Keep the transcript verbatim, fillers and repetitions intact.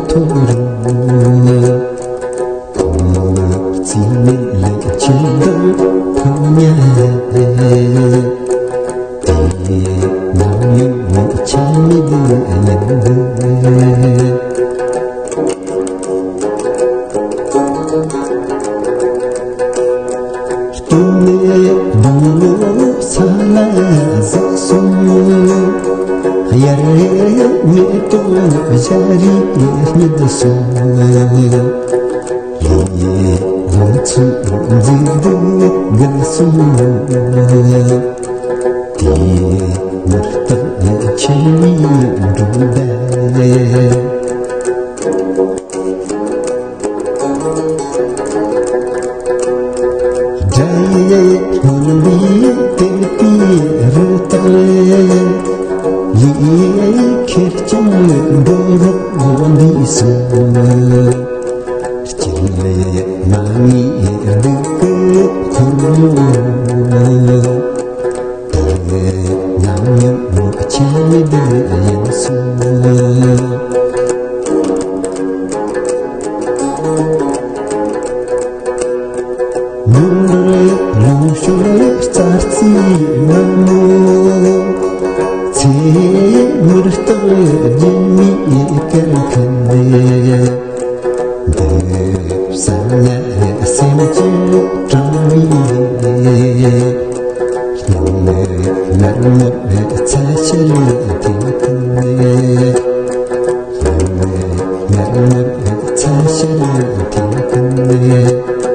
ཐོ་རུ། ཁོ་རྩིས་མེད་ལས་ཆེན་འདི་ཕོ་ཉ་རེད། དེ་ནམ་ཡང་མི་ཆ་མི་བདེ་ཡིན་འདུག་སྟོད་ནས་སྡོང་ལོ་ས་ལ་ཟགས་སོང་། དབྱར་མེ་ཏོག་བཞད་རིས་རྙེད་སོང་། ལས་ལོ་ཚོད་མཛེས་སྡུག་བརྒལ་སོང་། དེ་མུར་སྟག་ཆེན་མོའི་འགྲོ་བ། དགྲ་ཡི་སྔོན་པའི་དེད་པའི་རི་དྭགས། ལས་ཁེར་རྐྱང་འགྲོ་རོགས་འདི་སོང་། སྐྱིད་ལས་མ་ངེས་སྡུག་གི་འཁོར་ལོ། དེ་ནམ་ཡང་མོ་ཆེ་མི་བདེ་ཡིན་སོང་། མྱུར་ལོངས་སྤྱོད་རྩྭ་རྩེའི་ནུབ་མོ། ཚེ་མུར་སྟག་རྒྱུན་མིའི་སྐར་མཁན་ལས། འདི་བསམ་ཡས་སེམས་ཀྱི་གྲང་བའི་སྙིང་ནས་མར་མོར་ཚ་ཤར་ཐིག་ཐིག་ནས། སྙིང་ནས་མར་མོར་ཚ་ཤར་ཐིག་ཐིག་ནས།